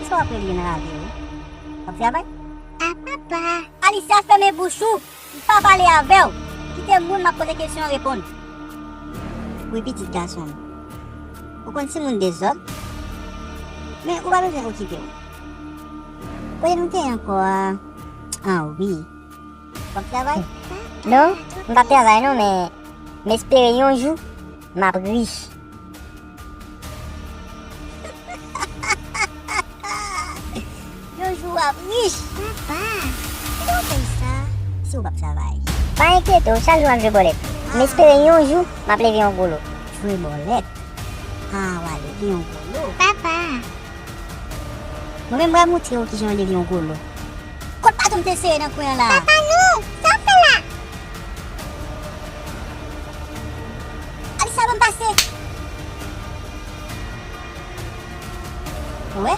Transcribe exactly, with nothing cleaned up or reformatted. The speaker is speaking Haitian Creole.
Sa w ap rele nan lavi w? W ap travay? A papa! Alicia, fèmen bouch ou! M pa pale avè w! Kite moun m ap poze kesyon an reponn. Wi, pitit gason m. Ou konn si moun dezòd, men ou pa bezwen okipe w. Kote nou te ye ankò a? Ah wi. W ap travay? Non, m p ap travay non, men m espere yon jou m ap rich. Yon jou w ap rich. Papa, kite w fè sa. Si w p ap travay. Pa enkyete w, chak jou m ap jwe bòlèt. M espere yon jou m ap leve yon gwo lo. Jwe bòlèt? Ah, w a leve yon gwo lo. Papa. Mwen menm m pral montre w kijan yo leve yon gwo lo. Kot paton m te sere nan kwen an la? Papa, non! Sa w fè la? Alisa, ban m pase! Ou wè?